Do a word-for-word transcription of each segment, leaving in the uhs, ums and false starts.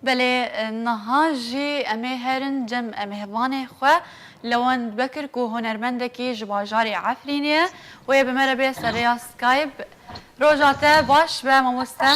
Belê, niha jî em ê herin cem em mêvanê xwe Lewend Bekir ku hunermendekî ji bajarê Efrînê ye. Wê bi me re bê ser rêya Skype. Roja te baş be mamoste.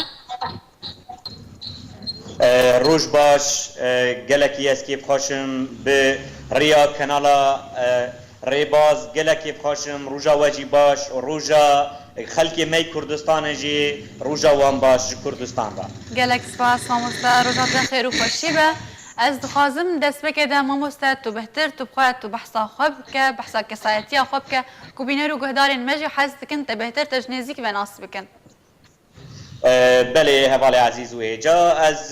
E, roj baş, e, gelekî ez kêfxweş im bi riya kanala e, Rêbaz, gelek kêfxweş im, roja we jî baş, roja xelkê me yê Kurdistanê jî roja wan baş ji Kurdistan re. Gelek spas mamoste, roja te xêr û xweşî be. Ez dixwazim destpêkê de mamoste tu bêhtir tu bi xwe tu behsa xwe bike, behsa kesayetiya xwe bike ku bîner û guhdarên me jî hez dikin te bêhtir te ji nêzîk ve nas bikin. Belê hevalê ezîz û hêja, ez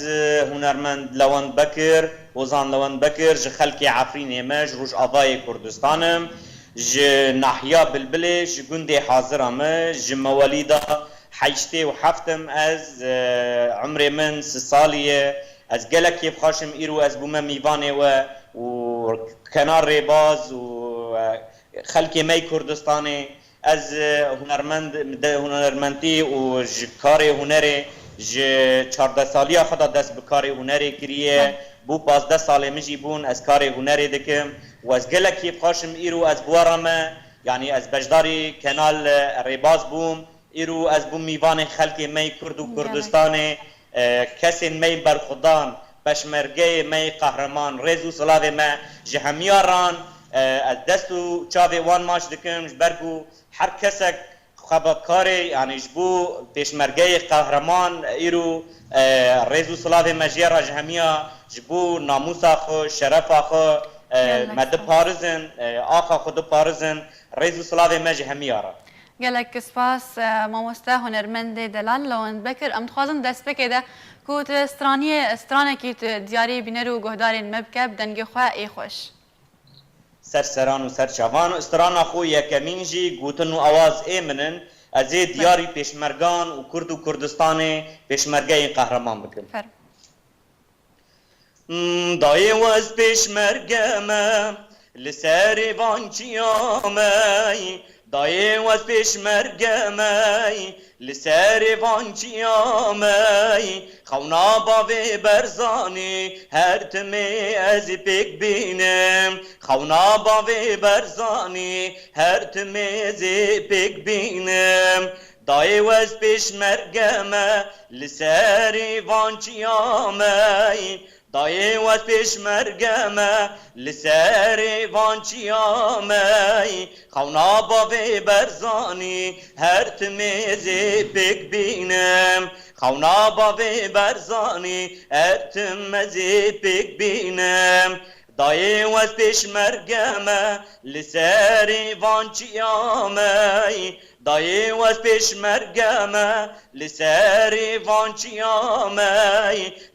hunermend Lewend Bekir, Hozan Lewend Bekir, ji xelkê Efrînê me, ji Rojavayê Kurdistan im, ji nahiya Bilbilê, ji gundê Hazira me, ji mewelîda heştê û heft im ez, umrê min sî salî ye, ez gelek kêfxweş im îro ez bûme mîvanê we û kenar Rêbaz û xelkê me yê Kurdistanê. Ez hunermend, de hunermendî û ji karê hunerê, ji çardeh saliya xwe de dest bi karê hunerê kiriye. Bû pazdeh salê min jî bûn ez karê hunerê dikim û ez gelek kêfxweş im îro ez bi we re me, yanî ez beşdarî kenal Rêbaz bûm. Îro ez bûm mîvanê xelkê me yê Kurd û Kurdistanê. Kesên me yên berxwedan, peşmergeyê me yê qehreman, rêz û silavê me ji hemiya re ne. Ez dest û çavê wan maç dikim, ji ber ku her kesek xebatkarê, yanî ji bo pêşmergeyê qehreman, îro rêz û silavê me jê re ji hemiya, ji bo namûsa xwe, şerefa xwe me diparizin, axa xwe diparizin, rêz û silavê me ji hemiya re. Gelek spas mamoste hunermendê delal Lewend Bekir. Em dixwazin destpêkê de ku tu straniyê, stranekî tu diyarî bîner û guhdarên me bike bi dengê xwe ê xweş. Ser seran û ser çavan. Strana xwe yekemîn jî gotin û awaz ê min in. Ez ê diyarî pêşmergan û Kurd û Kurdistanê pêşmergeyên qehreman bikim. Dayê wez pêşmerge me, li serê van çiya me. Dayê wez pêşmerge me, li serê van çiya me. Xewna bavê Berzanî, her timê ez ê pêk bînim. Xewna bavê Berzanî, her timê ez ê pêk bînim. Dayê wez pêşmerge me, li serê van çiya me. Dayê wez pêşmerge me, li serê van çiya me. Xewna bavê Berzanî, her timê ez ê pêk bînim. Xewna bavê Berzanî, her tim ez ê pêk bînim. Dayê wez pêşmerge me, li serê van çiya me. Dayê wez pêşmerge me, li serê van çiya me.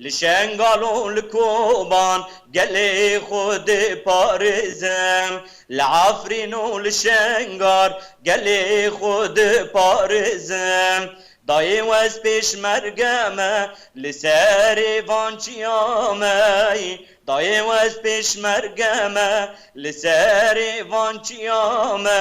Li Şengal û li Koban gelê xwe diparizim. Li Efrîn û li Şengar gelê xwe diparizim. Dayê wez pêşmerge me, li serê van çiya me. Dayê wez pêşmerge me, li serê van çiya me.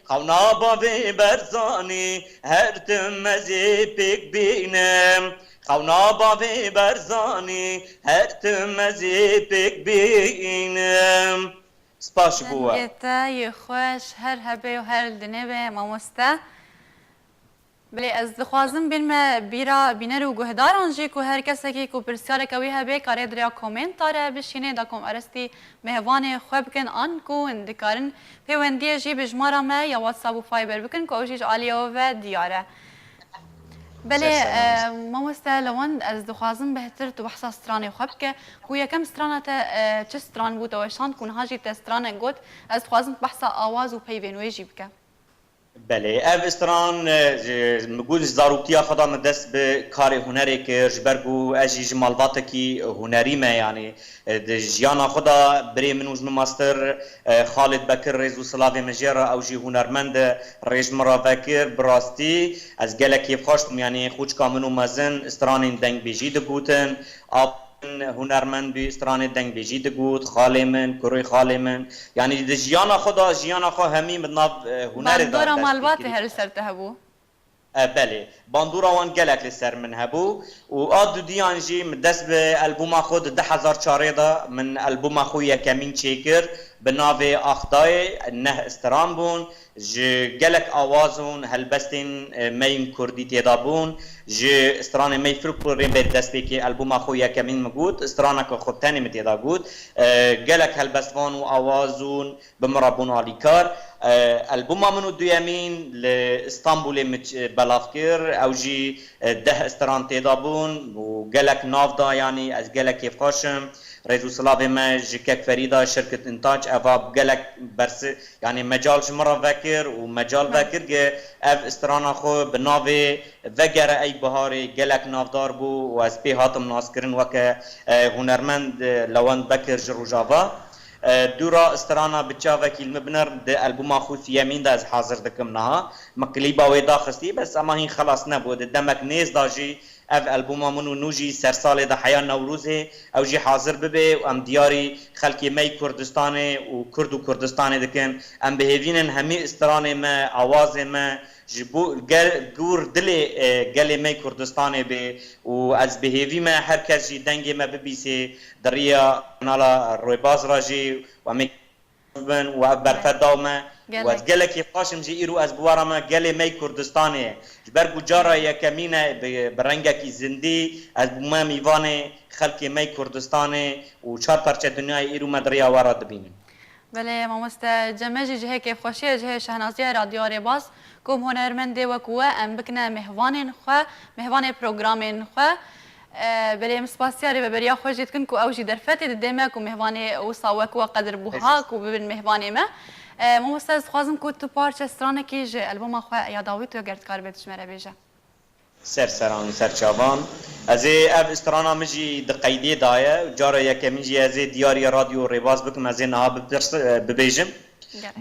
Xewna bavê Berzanî, her tim ez ê pêk bînim. Xewna bavê Berzanî, her tim ez ê pêk bînim. Spas ji bo we. Dengê te yê xweş her hebe û her li dinê be, mamoste. Belê, ez dixwazim bênme bîra bîner û guhdaran jî ku her kesekî ku pirsyareke wî hebe, karê di rêya komenta re bişînê da ku em arestî mêvanê xwe bikin an ku hûn dikarin pêwendiyê jî bi jimara me ya WhatsApp û Viber bikin ku ew jî ji aliyê we ve diyar e. Belê, mamoste Lewend, ez dixwazim bêhtir tu behsa stranê xwe bike ku yekem strana te çi stran bû te weşand ku niha jî te stranek got, ez dixwazim behsa awaz û peyvên wê jî bike. Belê, ev stran min got ji zaroktiya xwe de min dest bi karê hunerê kir, ji ber ku ez jî ji malbatekî hunerî me, yanî di jiyana xwe de birê min û ji min mastir Xalid Bekir, rêz û silavê min jê re, ew jî hunermend e, rê ji min re vekir, bi rastî ez gelek kêfxweş bûm, yanî xûçika min û mezin stranên dengbêjî digotin, ap min hunermend bî, stranê dengbêjî digot, xalê min, kurê xalê min. Yanî di jiyana xwe de, jiyana xwe hemî bi nav hunerê de. Bandora malbatê her li ser te hebû? E, belê. Bandora wan gelek li ser min hebû û a dudiyan jî min dest bi albûma xwe di du hezar çarê de min albûma xwe yekemîn çêkir bi navê Axdayê, neh stran bûn, ji gelek awaz û helbestên, e, me yên kurdî tê de bûn, ji stranê me yê folklorê bê destpêkê albûma xwe yekemîn min got, straneke xwe tenê min tê de got, e, gelek helbestvan û awaz û bi min re bûn alîkar. E, albûma min û duyemîn li Îstanbulê min ç-, belav kir. Ew jî, e, deh stran tê de bûn û gelek nav da, yanî ez gelek kêfxweş im. Rêz û silavê me ji kek Ferîda, Şirket Întac, eva gelek bersi, yanî mecal ji min re vekir û mecal vekir ki ev strana xwe bi navê Vegere Ey Biharê gelek navdar bû û ez pê hatim naskirin weke, e, hunermend, e, Lewend Bekir ji Rojava. E, dûra strana bi çavekî li min binerin di albûma xwe siyemîn de ez hazir dikim niha. Min klîba wê daxistî, bes ema hîn xelas nebû. Di demek nêz de jî ev albûma min û nû jî ser salê de heya Newrozê ew jî hazir bibe û em diyarî xelkê me yê Kurdistanê û Kurd û Kurdistanê dikin. Em bi hêvî nin hemî stranê me, awazê me ji bo gel, gor dilê, e, gelê me yê Kurdistanê bê û ez bi hêvî me her kes jî dengê me bibîsê di riya kanala Rêbaz re jî û em ê bin û ev berfe daw me û ez gelekî xweş im jî îro ez bi we re me gelê me yê Kurdistanê ji ber ku cara yekemîn e bi, bi rengekî zindî ez bûme mîvanê xelkê me yê Kurdistanê û çar perçe dinyayê îro me di riya we re dibînin. Belê mamoste, cem me jî cihê kêfxweşiyê, cihê şehnaziya Radyo Rêbaz ku em hunermendê wekî we em bikine mêhvanên xwe, mêhvanê programên xwe. E, belê em spasiya rêveberiya xwe jî dikin ku ew jî derfetê dide me ku mêhvanê wisa wek we qedir buha ku bibin mêhvanê me. E, mamoste, ez dixwazim ku tu parçe stranekî ji albûma xwe ya dawî tu ger dikaribê tu ji me re bêje. Ser seran, ser çavan. Ez ê ev strana min jî di qeydê daye. Cara yekemîn jî ez ê diyariya Radyo Rêbaz bikim, ez ê niha bipirs-, e, bibêjim.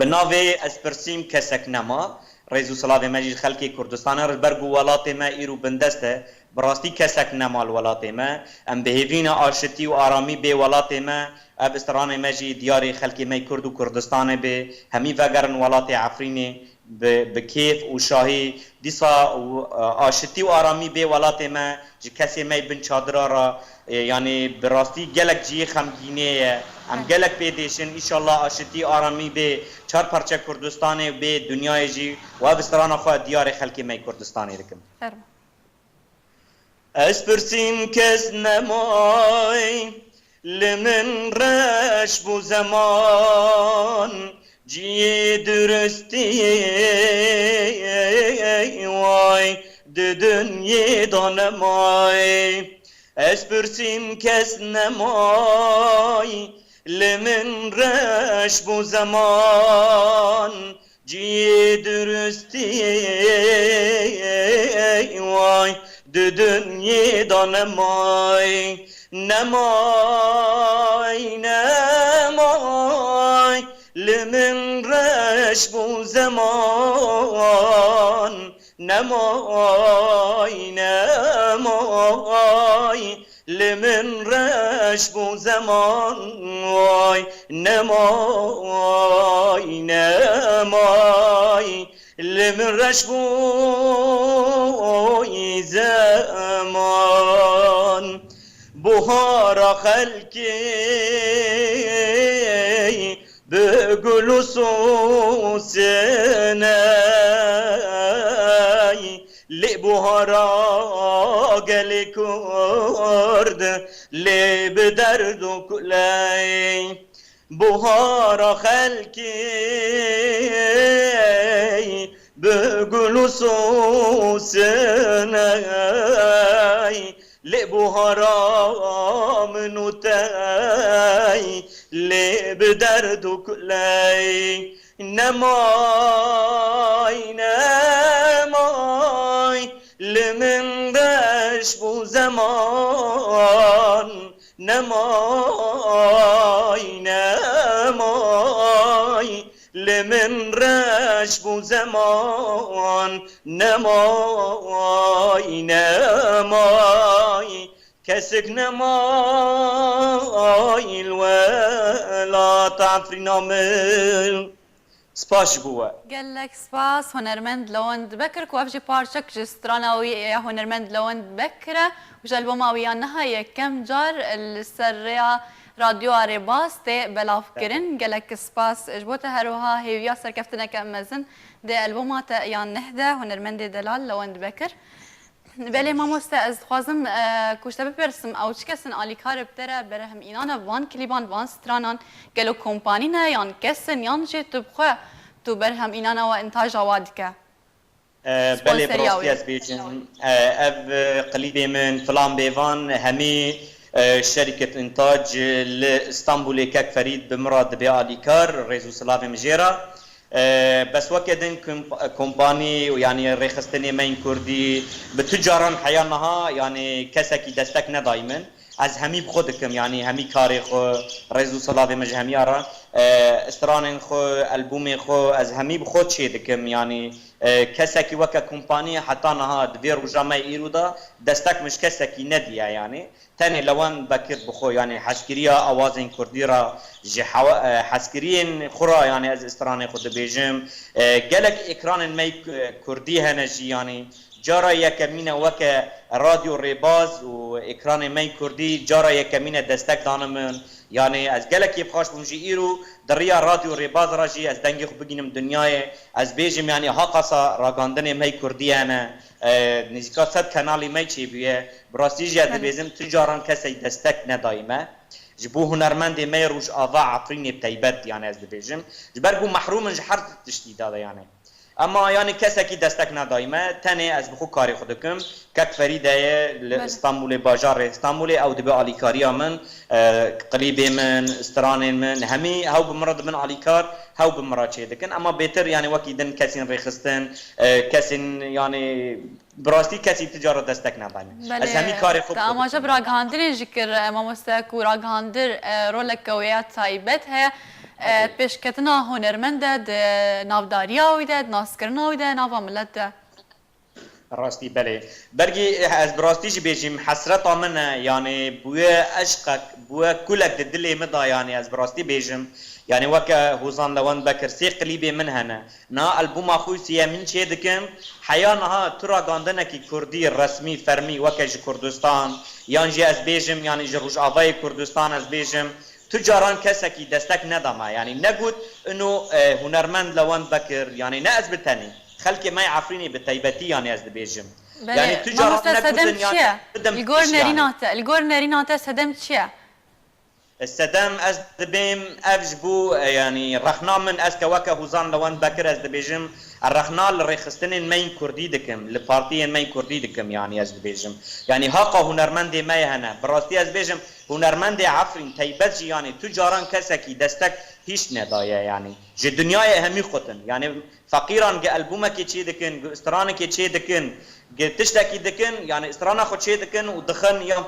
Bi navê Ez pirsîm kesek nema. Rêz û silavê me jî ji xelkê Kurdistanê re, ji ber ku welatê me îro bindest e, bi rastî kesek nema li welatê me. Em bi hêvî ne aşitî û aramî bê welatê me. Ev stranê me jî diyarê xelkê me yê Kurd û Kurdistanê bê. Hemî vegerin welatê Efrînê bi, bi kêf û şahî. Dîsa û, e, aşitî û aramî bê welatê me, ji kesê me yê bin çadira re, e, yanî bi rastî gelek cihê xemgînê ye. Em gelek pê dêşin, înşallah aşitî, aramî bê çar parçe Kurdistanê û bê dinyayê jî û ev strana xwe diyarê xelkê me yê Kurdistanê dikim. Fermo. Ez pirsîm kes nemay, li min reş bû zeman, ciyê durustî way di dinyê de nemay. Ez pirsîm kes nemay, li min reş bû zeman, ciyê durustî way di dinyê de nemay. Nemay, nemay, li min reş bû zeman. Nemay, nemay, li min reş bû zeman, way. Nemay, nemay, li min reş bû zeman. Buhara xelkê bi gul û sûsiney, lê buhara gelê Kurd lê bi derd û kuley. Buhara xelkê bi gul û sûsiney, lê buhara min û tey, lê bi derd û kuley. Nemay, nemay, li min reş bû zeman. Nemay, nemay, li min reş bû zeman. Nemay, nemay, kesik nemay, li welat Efrîna min. Spas ji bo we. Gelek spas hunermend Lewend Bekir ku ev jî parçek ji strana wî ya hunermend Lewend Bekir e û ji alboma wî ya niha yekem car li ser rêya Radyoya Rêbaz tê belavkirin. Gelek spas ji bo te, her wiha hêviya serkeftineke mezin di alboma te ya neh de hunermendê delal Lewend Bekir. Belê mamoste, ez dixwazim e, ku ji te bipirsim, ew çi kesin alîkar bi te re berhem înan e van klîban, van stranan? Gelo kompanî ne yan kes in yan jî tu bi xwe tu berhem înan e we întaja wa dike? E, belê, bi rastî ez bêjim, e, ev e, klîbê min, Filan Bêvan, hemî e, şerîket întac li Stenbolê kek Ferîd bi min re dibe alîkar, rêz û silavê min jê re. E, bes weke din komp- kompanî û yanî rêxistinê me yên kurdî bi tu caran heya niha yanî kesekî destek nedayî min. Ez hemî bi xwe dikim, yanî hemî karê xwe, rêz û silavê min ji hemiya re, e, stranên xwe, albûmê xwe, ez hemî bi xwe çê dikim, yanî e, kesekî weke kompanî heta niha di vê roja me îro de destek min ji kesekî nediye, yanî. Tenê Lewend Bekir bi xwe, yanî hezkiriya awazên kurdî re, ji hewa- e, hezkiriyên xwe re, yanî ez stranê xwe dibêjim. E, gelek ekranên me yê k- kurdî hene jî, yanî cara yekemîn e weke Radyo Rêbaz û ekranên me yê kurdî cara yekemîn e destek dane min. Yanî ez gelek kêfxweş bûm jî îro di riya Radyo Rêbaz re jî ez dengê xwe bigînim dinyayê. Ez bêjim, yanî ha qasa ragandinê me yê kurdî hene, e, nêzîka sed kenalî me çêbûye. Bi rastî jî ez dibêjim tu caran kesek destek nedayî me. Ji bo hunermendê me yê Rojava Efrînê bi teybet, yanî ez dibêjim. Ji ber ku mehrûm in ji her tiştî de, yanî. Ema yanî kesekî destek nedayî me. Tenê ez bi xwe karê xwe dikim. Kek Ferîde ye li Belê. Stenbolê, bajarê Stenbolê, ew dibe alîkariya min. E, klîbê min, stranên min, hemî hew bi min re dibin alîkar, hew bi min re çê dikin. Ema bêtir, yanî wekî din kesên rêxistin, e, kesên, yanî bi rastî kesî ti cara destek nedayî me. Ez hemî karê xwe bi xwe dikim. Belê, te amaje bi ragihandinê jî kir, e, mamoste, ku ragihandir, e, roleke wê ya taybet heye. E, Belê. Pêşketina hunermend de, di navdariya wî de, di naskirina wî de, nava milet de. Rastî, belê. Bergî, ez bi rastî jî bêjim, hesreta min e, yanî bûye eşqek, bûye kulek di dilê min de, yanî ez bi rastî bêjim. Yanî weke Hozan Lewend Bekir sê klîbê min hene. Niha albûma xwe sêyemîn çê dikim. Heya niha tu ragandinekî kurdî, resmî, fermî, weke ji Kurdistan, yan jî ez bêjim, yanî ji Rojavayê Kurdistan ez bêjim, tu caran kesekî destek neda me. Yanî negot, ino, e, hunermend Lewend Bekir, yanî ne ez bi tenê. Xelkê me yê Efrînê bi teybetî, yanî ez dibêjim. Belê, yanî tu caran mamoste, sedem negotin, çi yanî ye? Bidim Li gor pişt, yanî. Nerîna te, li gor nerîna te sedem çi ye? Sedem ez dibêm ev ji bo, e, yanî rexna min, ez ke weke Hozan Lewend Bekir ez dibêjim, e, rexna li rêxistinên me yên kurdî dikim, li partiyên me yên kurdî dikim, yanî ez dibêjim. Yanî haqa hunermendê me ye hene. Bi rastî ez bêjim, hunermendê Efrîn teybet jî, yanî tu caran kesekî destek hîç nedaye, yanî. Ji dinyayê hemî qutin. Yanî feqîran gi albûmekê çê dikin, gi stranekê çê dikin, gi tiştekî dikin, yanî strana xwe çê dikin û dixin yan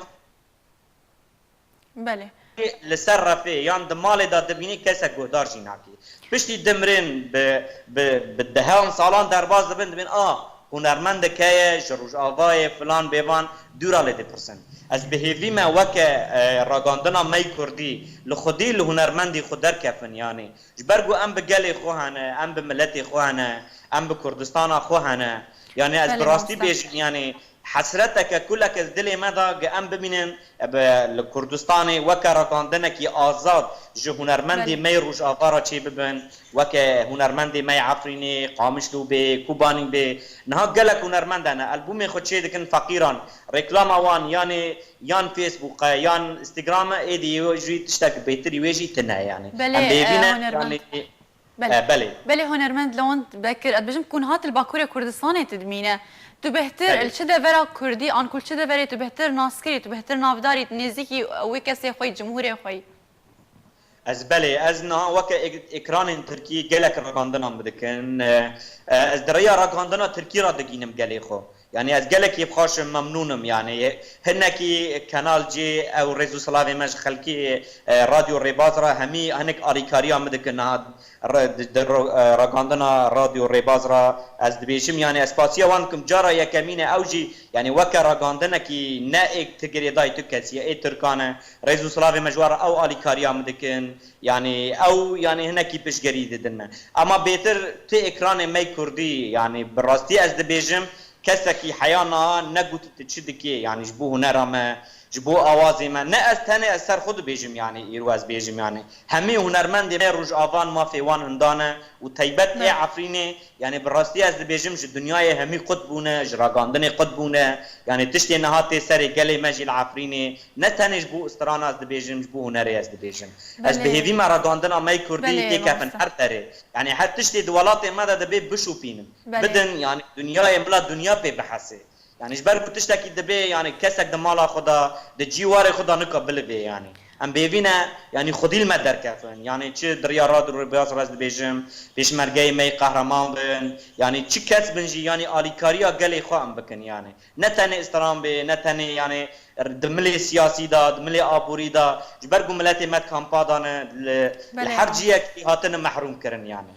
Belê. Li ser refê yan di malê de dibînî kesek guhdar jî nakî. Piştî dimrên bi, bi, bi dehan salan derbas dibin, dibin, a, hunermendek heye ji Rojavayê filan bêvan dûra lê dipirsin. Ez bi hêvî me weke, e, ragandina me yê kurdî li xwedî li hunermendî xwe derkefin, yanî. Ji ber ku em bi gelê xwe hene, em bi miletê xwe hene, em bi Kurdistana xwe hene. Yanî ez Belê, bi rastî mamoste. Bêjim, yanî hesreteke kuleke dilê me de ge em bibînin, e, bi, li Kurdistanê weke ragandinekî azad ji hunermendê Belê. Me yê Rojava re çêbibin, weke hunermendê me yê Efrînê, Qamişlo bê, Kobanî bê. Niha gelek hunermend hene, albûmê xwe çê dikin feqîran, reklama wan, yanî yan Facebook e, yan Instagram e, êdî wê jî tiştek bêtirî wê jî tine, yanî. Belê, Em bi hêvî e, ne, hunermend. Yanî, Belê. E, belê. Belê, hunermend Lewend Bekir, ez dibêjim ku niha tu li Bakurê Kurdistanê tu dimîne. Tu bêhtir Belê. Li çi devera kurdî, an ku li çi deverê tu bêhtir naskirî, tu bêhtir navdarî, tu nêzîkî wê kesê xwe yî, cumhûrê xwe yî? Ez belê, ez niha weke ek- ekranên tirkî gelek ragandinan bidikin. E, e, ez di rêya ragandina tirkî re digînim gelê xwe. Yanî ez gelekî xweş im, memnûn im. Yanî hinekî Kanal C ew rêz û silavê me ji xelkê, e, Radyo Rêbaz re hemî hinek alîkariya min dikin. Niha re-, di, di ro-, e, ragandina Radyo Rêbaz re ez dibêjim, yanî ez spasiya wan dikim. Cara yekemîn e ew jî, yanî weke ragandinekî ne êk ti girêdayî tu kesî ye, ê Tirkan e. Rêz û silavê me ji wan re ew alîkariya min dikin. Yanî ew, yanî hinekî piştgerî didin me. Ema bêtir ti ekranê me yê kurdî, yanî bi rastî ez dibêjim, kesekî heya niha negot tu çi dikê, yanî ji bo hunera me, ji bo awazê me. Ne ez tenê ez ser xwe dibêjim, yanî îro ez bêjim, yanî hemî hunermendê me Rojavan mafê wan hinda ne û taybet ê Efrînê, yanî bi rastî ez dibêjim ji dinyayê hemî qut bûne, ji ragandinê qut bûne. Yanî tiştê niha tê serê gelê me jî li Efrînê, ne tenê ji bo strana ez dibêjim, ji bo hunerê ez dibêjim. Ez bi hêvî me ragandina me yê kurdî têkevin her derê. Yanî her tiştê di welatê me de dibê bişopînin. Bidin, yanî dinyayê bila dinya pê bihesê. Yanî ji ber ku tiştekî dibê, yanî kesek di mala xwe de, di cîwarê xwe de nika bilivê, yanî. Em bêvî ne, yanî xwedî li me derkevin. Yanî çi di riya Radyo Rêbaz re ez dibêjim, pêşmergeyê me yê qehreman bin, yanî çi kes bin jî, yanî alîkariya gelê xwe em bikin, yanî. Ne tenê stran bê, ne tenê, yanî di milê siyasî de, di milê aborî de, ji ber ku miletê me di kampa de ne, li, li her ciyekî hatine mehrûm kirin, yanî.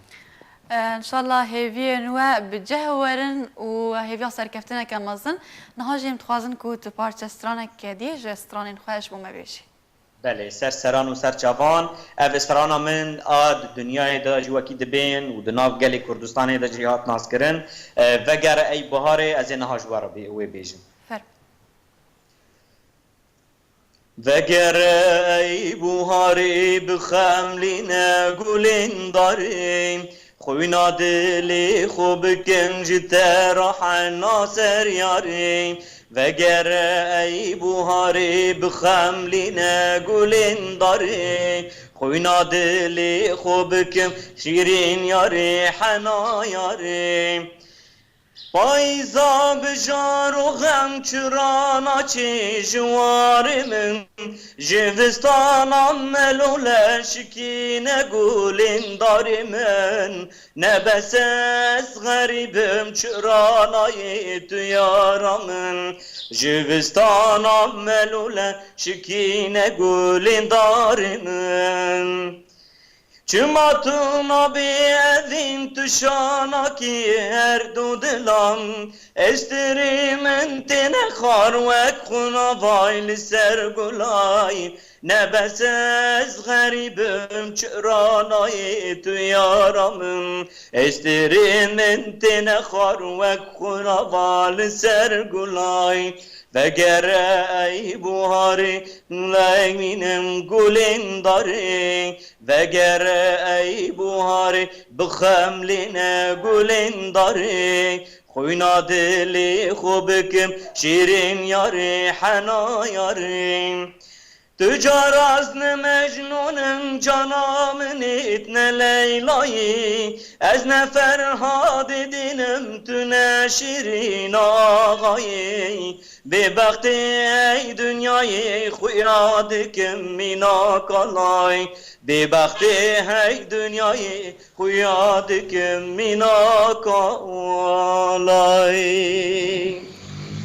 E, înşallah hêviyên we bi cih werin û hêviya serkeftineke mezin. Niha jî em dixwazin ku tu parçe stranek kedî ji stranên xwe ji bo me bêjî. Belê, ser seran û ser çavan, ev strana min a di dinyayê de jî wekî dibên û di nav gelê Kurdistanê de jî hat naskirin. E, Vegere ey biharê, ez ê niha ji we re bê-, wê bêjim. Fermo. Vegere ey buharê bixemlîne gulên darê, xwîna dilê xwe bikim ji te re hena ser yarê. Vegere ey buharê bixemlîne gulên darê, xwîna dilê xwe bikim şîrîn yarê hena yarê. Payîza bi jar û xem çira naçê ji warê min, zivistana melûle şikîne gulên darê min. Ne bes ez xerîb im çira nayê tu yara min, zivistana melûle şikîne gulên darê min. Çima tu nabê evîn tu şanakî her du dilam? Estirî min têne xar wek xunavay li ser gulay. Ne bes ez xerîb im çira nayê tu yara min. Estirî min têne xar wek xunava li ser gulay. Vegere ey buharê, lewînim gulên darê. Vegere ey buharê, bixemlîne gulên darê. Xwîna dilê xwe bikim şîrîn yarê, hena yarê. Tu caraz ne Mecnûn im, cana min ît ne Leylayî. Ez ne Ferhadê dîn im, tu ne Şîrîn Axayî. Bêbextê hey dinyayê, xuya dikim mînak alay. Bêbextê hey dinyayê, xuya dikim mînak alay.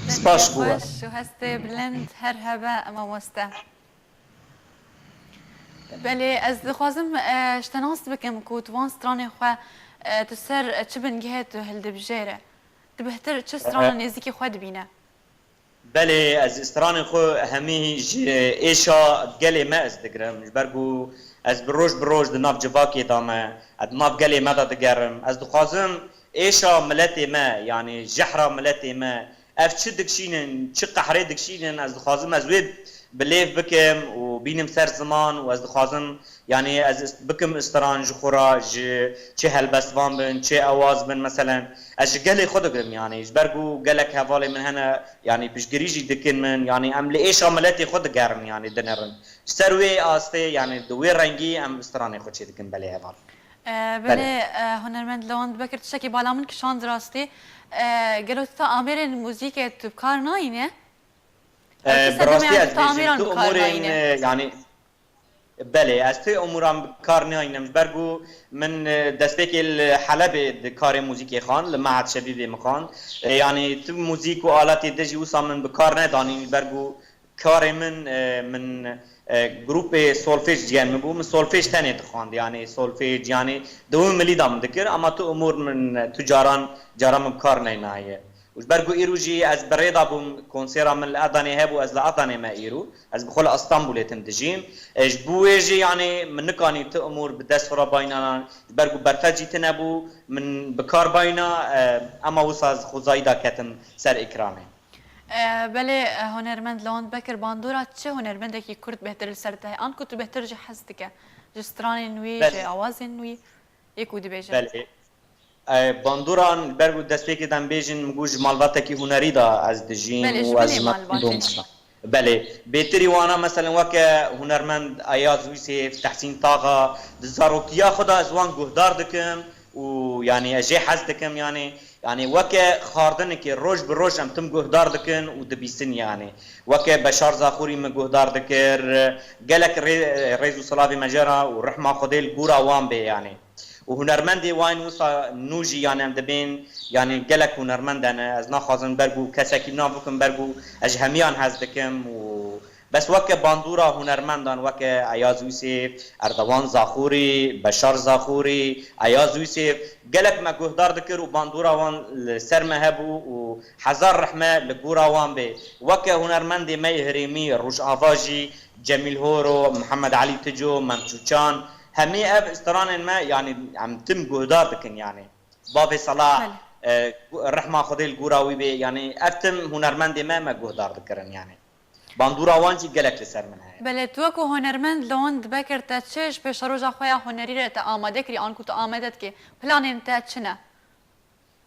Spas ku we. Destê xweş û hestê bilind her hebe, mamoste. Belê, ez dixwazim, e, ji te nas bikim ku tu van stranê xwe, e, tu ser, e, çi bingehê tu hildibijêre? Tu bihtir çi strana nêzîkî xwe dibîne? Belê, ez stranên xwe hemî ji êşa gelê me ez digirim. Ji ber ku ez bi roj bi roj di nav civakê de me, ez di nav gelê me de digerim. Ez dixwazim êşa miletê me, yanî jehra miletê me, ev çi dikşînin, çi qehrê dikşînin, ez dixwazim ez wê bi lêv bikim û bînim ser ziman û ez dixwazim, yanî ez ist-, bikim stran ji xwe re, ji çi helbestvan bin, çi awaz bin, meselen, ez ji gelê xwe digirim, yanî ji ber ku gelek hevalê min hene, yanî piştgirî jî dikin min, yanî em li êşa miletê xwe digerin, yanî dinerin. Ji ser wê astê, yanî di wê rengî em stranê xwe çêdikin, belê heval. E, belê, belê, e, hunermend Lewand Bekir tiştekî bala min kişand rastî. E, gelo tu ta amêrên muzîkê tu bi kar nayîne? E, bi rastî ez dibêjim, tu amêran bi kar nayîne? E, yanî, Belê, ez ti umuran bi kar nayînim. Ji ber ku min, e, destpêkê li Helebê di karê muzîkê xan, li Mehed Şebîbê min xan. E, yanî ti muzîk û aletê di jî wisa min bi kar nedanîn, ji ber ku karê min, e, min, e, grûpê solfêj ciyên min bû. Min solfêj tenê dixwand, yanî solfêj, yanî di wî milî de min dikir, ama tu umur min, tu caran, caran min bi kar neynaye. Û ji ber ku îro jî ez bi rê de bûm, konsera min li Edanê hebû, ez li Edanê me îro. Ez bi xwe li Istanbulê tim dijîm. E, ji bo wê jî, yanî, min nikanî ti umur bi dest xwe re baynanan, ji ber ku berfet jî tine bû, min bi kar bayna, e, ema wisa ez xwezayî da ketim ser ekranê. E, belê, e, hunermend Lewand Bekir, bandora çi hunermendekî kurd bêhtir li ser te heye? An ku tu bêhtir ji hez dike? Ji stranên wî, Belê. ji awazên wî? Yê ku dibêje. Belê. E, bandora, ji ber ku destpêkê de em bêjin, min got ji malbatekî hunerî de ez dijîm Belê, û ji ez binê ji malbatê. Belê, bêtirî wana, meselen, weke hunermend Eyaz Yûsêf, Tehsîn Taxa, di zarokiya xwe de ez wan guhdar dikim û, yanî, ez jê hez dikim, yanî, yanî weke xardinikê roj bi roj em tim guhdar dikin û dibîsin, yanî. Weke Beşar Zaxûrî min guhdar dikir, gelek rê-, rêz û silavê me jê re û rihma Xwedê li gora wan bê, yanî. Û hunermendê wan wisa nû jî, yanî, em dibên, yanî, gelek hunermend hene. Ez naxwazim ber ku kesekî nav bikim, ber ku ez ji hemiyan hez dikim û bes weke bandora hunermendan, weke Eyaz Yûsêf, Erdewan Zaxûrî, Beşar Zaxûrî, Eyaz Yûsêf, gelek me guhdar dikir û bandora wan li ser me hebû û hezar rehme li gora wan bê. Weke hunermendê me yê herêmî Rojava jî, Cemîl Horo, Mihemed Elî Tico, Mem Çûçan, hemî ev stranên me, yanî, em tim guhdar dikin, yanî. Bavê Salah, Belê. e, rehma Xwedê li gora wî bê, yanî, ev tim hunermendê me, me guhdar dikirin, yanî. Bandora wan jî gelek li ser min heye. Belê, tu wekû hunermend Lewand Bekir, te çi ji pêşeroja xwe ya hunerî re te amade kirî, an ku tu amade dikî? Planên te çi ne?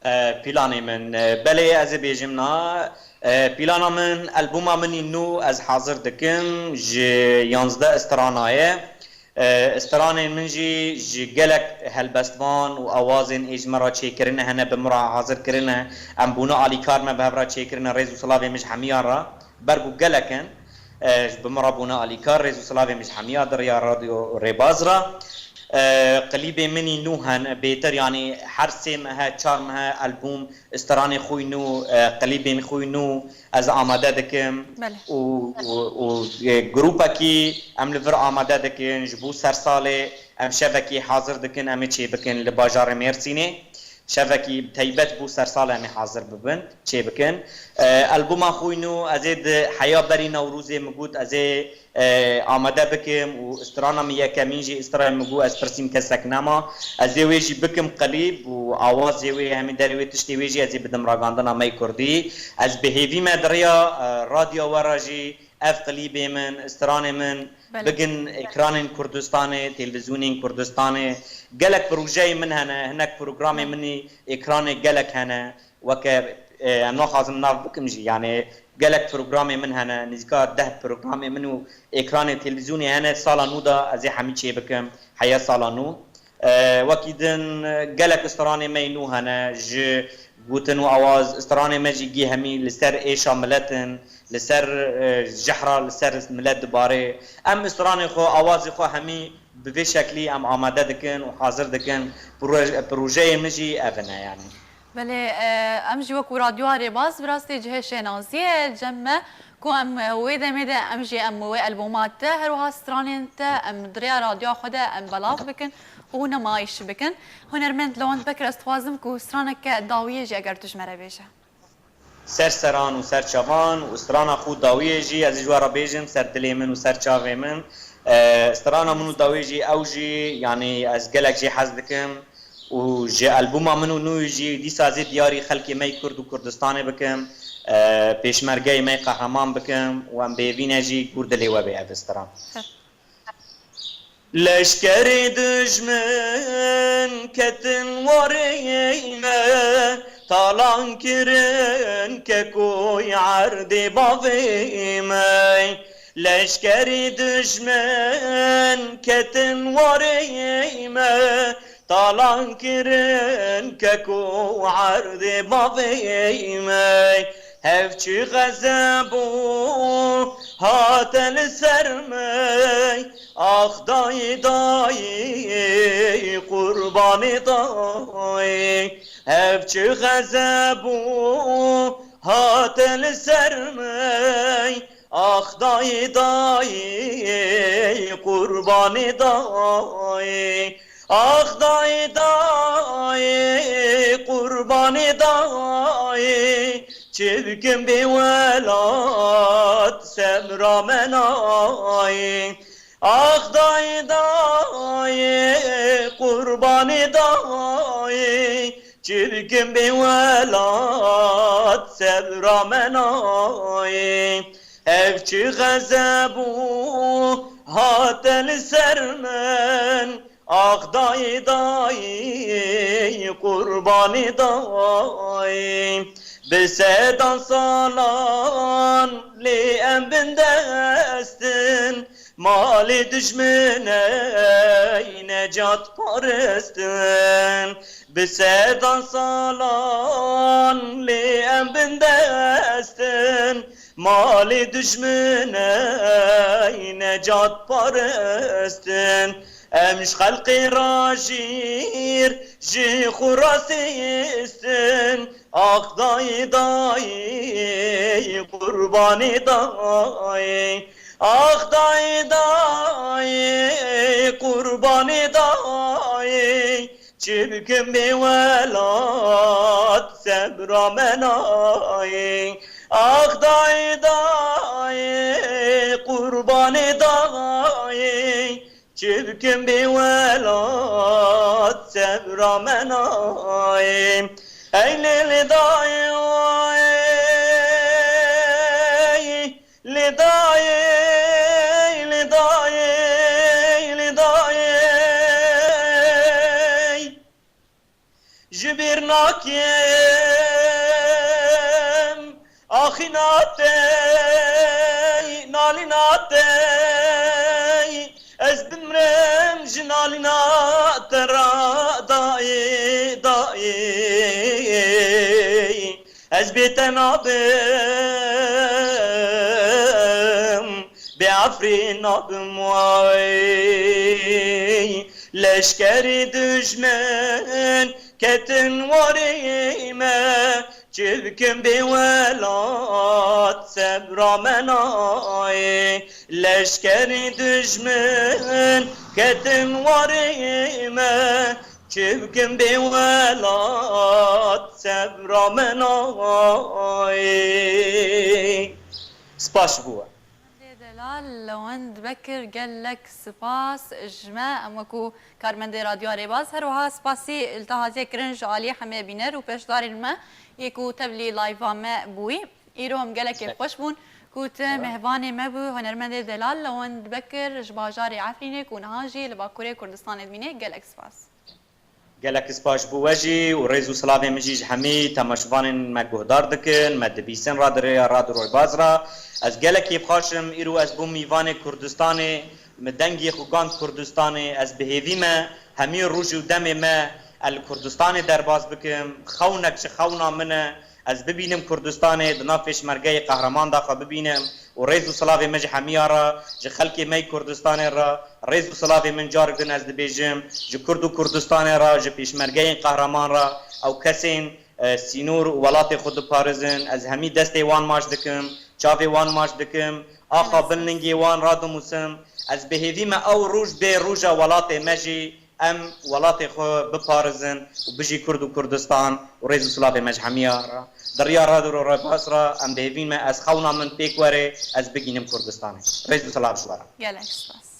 E, planê min, e, belê, ez ê bêjim na, e, plana min, albuma min î nû ez hazir dikim, ji yanzdeh strana ye. E, stranên min jî ji gelek helbestvan û awazên ê ji me re çêkirine hene, bi min re hazir kirine. Em bûne alîkar me bi hev re çêkirine, rêz û silavê min ji hemiyan re. Ber ku gelek in, e, ji bi min re bûne alîkar, rêz û silavê min ji hemiya di riya radyo Rêbaz re. E, klîbê min î nû hene, bêtir, yanî her sê mehe, çar mehe albûm, stranê xwe yî nû, e, klîbên xwe yî nû ez amade dikim. Belê. Û, û, û, e, grûpekî em li vir amade dikin, ji bo sersalê em şevekî hazir dikin, em ê çêbikin li bajarê Mêrsînê. Şevekî taybet bû sersal em ê hazir bibin, çêbikin. E, albuma xwe yî nû ez ê di heya berî Newrozê min got ez ê, e, amade bikim û strana min yekemîn jî strayê min got ez pirsîm kesek nema. Ez ê wê jî bikim klîp û awazê wê, hemî derê wê, tiştê wê jî ez ê bidim ragandina me yê kurdî. Ez bi hêvî me di riya, e, radyo we re jî ev klîbê min, stranê min Belê. bigin ekranên Kurdistanê, televîzyonên Kurdistanê. Gelek projeyê min hene, hinek programê Belê. min î ekranê gelek hene. Weke, e, em naxwazim nav bikim jî, yanî gelek programê min hene, nîzika deh programê min û ekranê televîzyonê hene. Sala nû de ez ê hemî çêbikim, heya sala nû. E, wekî din, e, gelek stranê me yî nû hene, ji gotin û awaz, stranê me jî gî hemî li ser êşa milet in, li ser, e, jehra li ser milet dibare. Em stranê xwe, awazê xwe hemî bi vê şeklî em amade dikin û hazir dikin. Proje-, projeyê min jî ev in e, yanî. Belê, e, em jî wekû radyoya Rêbaz bi rastî cihê şênaziyê ye cem me, ku em, e, wê demê de em jî em wê albûma te, her wiha stranên te em di rêya radyoya xwe de em belav bikin û nimayîş bikin. Hunermend Lewand Bekir, ez dixwazim ku straneke dawiyê jî eger tu ji me re bêje. Ser seran û ser çavan û strana xwe dawiyê jî ez ê ji we re bêjim, ser dilê min û ser çavê min. E, strana min û dawiyê jî ew jî, yanî ez gelek jê hez dikim. Û ji albûma min û nû jî dîsa zê diyarî xelkê me yê Kurd û Kurdistanê bikim, e, pêşmergeyê me yê qehreman bikim û em bi hêvî ne jî gor dilê we bê ev stran. Leşkerê dijmin ketin warê me, talan kirin kekoy erdê bavê me. Leşkerî dijmin ketin warê me, talan kirin keko erdê bavê me. Hev çi xezeb bû hate li ser me, ax dayê dayê qurbanê dayê. Hev çi xezeb bû hate li ser me, ax dayê dayê qurbanê dayê. Ax dayê dayê qurbanê dayê, çi bikim bê welat sebra me nayê. Ax dayê dayê qurbanê dayê, çi bikim bê welat sebra me nayê. Ev çi xezeb bû hate li ser min, ax dayê dayê qurbanê dayê. Bi sedan salan lê em bindestin, malê dijminey necat paristin. Bi sedan salan lê em bindestin, malê dijminey necat paristin. Em ji xelqê re jîr ji xwe re sêstin. Ax dayê dayê qurbanê dayê. Ax dayê dayê qurbanê dayê. Çi bikim bê welat sebra me nayê. Ax dayê dayê qurbanê dayê. Çi bikim bê welat sebra me nayê. Ey lê lê dayê, lê dayê, lê dayê, lê dayê. Ji bîr nakim axîna te, nalîna te. Ez bimrim ji nalîna te re dayê, dayê. Ez bê te nabim, bê Efrîn nabim way. Leşkerî dijmin ketin warê me, çi bikim bê welat sebra me nayê. Leşkerî dijmin ketin warê me, çi bikim bê welat sebra me nayê. Spas ji bo we. Karmendê delal Lewend Bekir, gelek spas ji me. Em wekû karmendê Radyoya Rêbaz her wiha spasî li te hatiye kirin ji aliyê hemê bîner û pêşdarên me yê ku tevlî live-a me bûyî. Îro em gelekê xweş bûn ku tu mehvanê me bû, hunermendê delal Lewend Bekir ji bajarê Efrînê ku niha jî li Bakurê Kurdistanê dimîne. Gelek spas. Gelek spas ji bo we jî û rêz û silavê min jî ji hemî temaşevanên me guhdar dikin, me dibîsin ra di rêya Radyo Rêbaz ra. Ez gelekî xweş im, îro ez bûm mîvanê Kurdistanê, min dengê xwe gand Kurdistanê, ez bi hêvî me, hemî roj û demê me, ez li Kurdistanê derbas bikim, xewnek ji xewna min e, ez bibînim Kurdistanê, di nav pêşmergeyê qehreman de xwe bibînim û rêz û silavê me ji hemiya re, ji xelkê me yê Kurdistanê re, rêz û silavê min carek din ez dibêjim, ji Kurd û Kurdistanê re, ji pêşmergeyên qehreman re, ew kesên, e, sînor û welatê xwe diparizin, ez hemî destê wan maç dikim, çavê wan maç dikim, axa bin lingê wan radimusim, ez bi hêvî me ew roj bê roja welatê me jî, em welatê xwe biparizin û bijî Kurd û Kurdistan û rêz û silavê me ji hemiya re. Di riya Radyo Rêbaz re em bi hêvî me, ez xewna min pêk were, ez bigînim Kurdistanê. Rêz û silav ji we re. Gelek spas.